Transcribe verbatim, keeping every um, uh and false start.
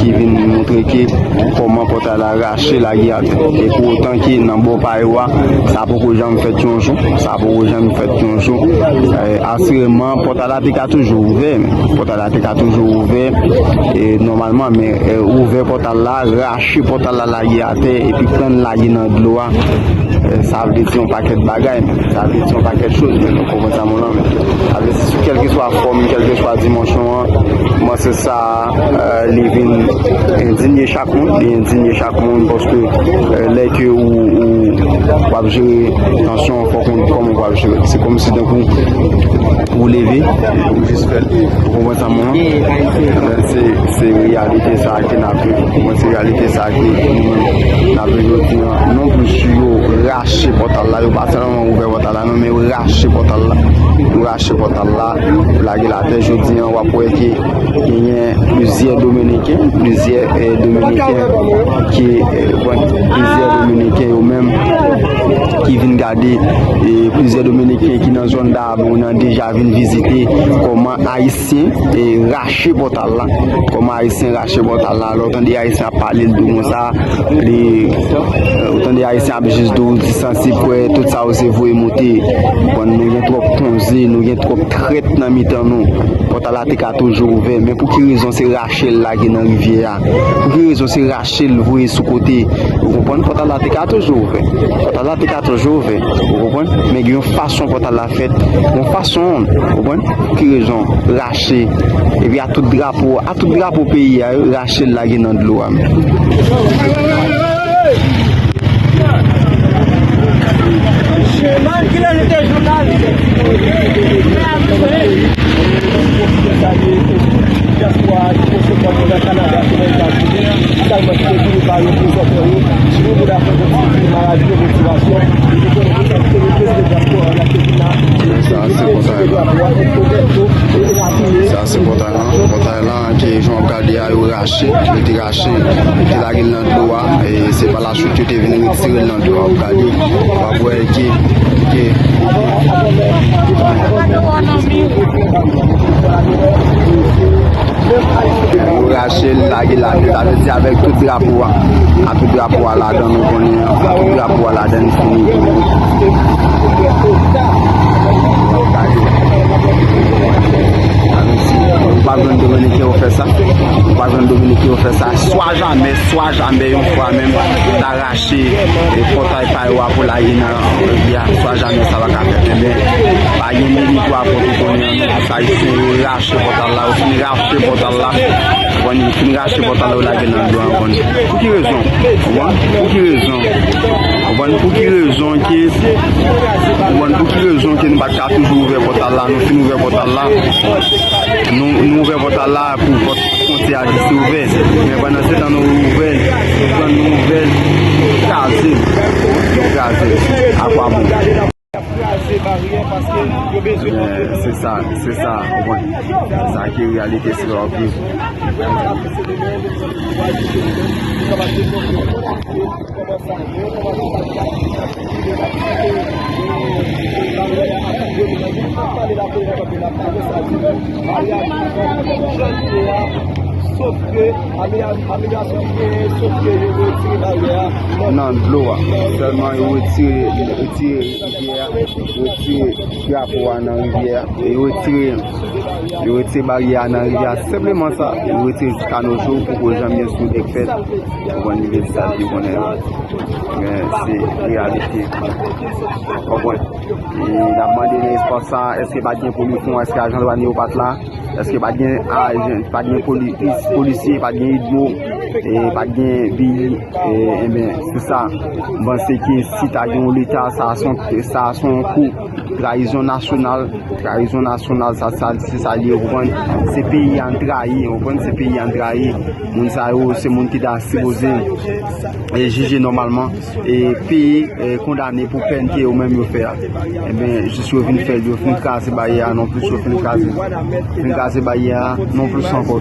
Ki vin montre ke kòman pòtay la rache lage atè. E pou otan ke nan bò pa yo a, sa poko janm fèt yon jou, sa poko janm fèt yon jou. E, asireman, pòtay la te ka toujou ouvè, men pòtay la te ka toujou ouvè, e, nòmalman, men, e, ouvè pòtay la, rache pòtay la lage atè, epi pran lage nan dlo a. E, sa vle di yon pakèt bagay, men. Sa vle di yon pakèt choz, men. Nou konprann sa, mon ami. Sa vle di, kèlkeswa fòm, kèlkeswa dimansyon an, mwen se sa, e, li vin endinye chak moun, li endinye chak moun, paske, e, lè ke ou, ou, w ap jere tansyon, fòk ou konn kòman w ap jere. Se kòmsi tankou ou leve, ou jis fè l. Ou konprann sa, mon ami? Ebyen, se, se reyalite sa a ke n ap viv. Mwen, se reyalite sa a ke nou menm n ap viv jodi a. Non plis yo rache pòtay la, yo pa sèlman ouvè pòtay la, non, men yo rache pòtay la. Yo rache pòtay la, yo lage l atè. Jodi a, w ap wè ke genyen plizyè Dominiken, plizyè, e, Dominiken ki, e, bon, plizyè Dominiken yo menm ki vin gade, e, plizyè Dominiken ki nan zòn Dayabon nan deja vin vizite kòman Ayisyen, e, rache pòtay la. Kòman Ayisyen rache pòtay la. Lè w tande Ayisyen ap pale l tou konsa, li, e, ou tande Ayisyen ap jis di w, di sansi pwè, tout sa yo se voye moute. Bon, nou gen twòp konze, nou gen twòp trèt nan mitan nou. Pòtay la te ka toujou ouvè, men pou ki rezon se rache l lage nan rivyè a? Pou ki rezon se rache l voye sou kote? Ou konprann? Pòtay la te ka toujou ouvè. Pòtay la te ka toujou ouvè. Ou konprann? Men gen yon fason pòtay la fèt, yon fason, ou konprann? Pou ki rezon rache? Epi a tout drapo, a tout drapo peyi a, yo rache l lage nan dlo a menm. Dyaspora a ki konsènan mwen nan Kanada, ki nan Etazini, ki ta mwen ki te vini ba yo prezante yo, si nou vle afè de ti maladi de motivasyon, nou konnen ki sa ki te reprezante dyaspora a nan Kenya. Sa se pòtay la. Sa se pòtay la. Pòtay la, ke jan w ap gade a, yo rache, yo te rache, yo te lage l nan dlo a, e se pa la chute yo te vin retire l nan dlo a. W ap gade, w ap wè ke, ke yo rache l, lage l atè, sa vle di avèk tout drapo a, a tout drapo a ladan, nou konnen, a tout drapo a ladan, li fini. Sa vle di, ou pa jwenn Dominiken yo fè sa, ou pa jwenn Dominiken yo fè sa, swa jamè, swa jamè, yon fwa menm, ta rache, e, pòtay pa yo a pou lage nan rivyè a, swa jamè sa pa ka fèt. Ebyen, pa gen minik wa pou tou konnen an, non. Sa, Ayisyen yo rache pòtay la, yo fin rache pòtay la. Konprann, yo fin rache pòtay la, yo lage nan dlo a, konprann. Pou ki rezon? Konprann? Pou ki rezon? Konprann, pou ki rezon ke, konprann, pou ki rezon ke nou pa t ka toujou ouvè pòtay la, nou fin ouvè pòtay la. Nou, nou ouvè pòtay la pou pòt fwontyè a jis ouvè. Men pandan se tan nou ouvè l, nou pran nou ouvè l, kraze l. Nou kraze l. Akwabon. Ebyen, se sa, se sa, ou konprann. Se sa ki reyalite, se sa w ap viv. Nan dlo a. Sèlman yo retire, retire rivyè a, retire drapo a nan rivyè a, e yo retire, yo retire baryè a nan rivyè a. Senpleman sa, yo retire jiska no jou, poko janm gen soudè k fèt. Ou konprann, nivo sa ki konnen an. Men se reyalite. Ou konprann? E n ap mande nan espas sa, èske pa t gen poli-, fon, èske ajan dwanye yo pa t la? Èske pa t gen ajan, pa t gen poli-, polisye, pa t gen idmo, e pa t gen biyi? E, ebyen, se sa. M panse ke si ta gen yon leta, sa se yon, sa se yon kou trayizon nasyonal, trayizon nasyonal, sa, sa, se sa li ye, ou konprann? Se peyi a n trayi, ou konprann? Se peyi a n trayi. Moun sa yo, se moun ki ta sipoze, e, jije nòmalman, e peye, e kondane pou pèn ke yo menm yo fè a. Ebyen, jis yo vin fè l, yo fin kraze baryè a, non plis yo fin kraze. Fin kraze baryè a, non plis ankò.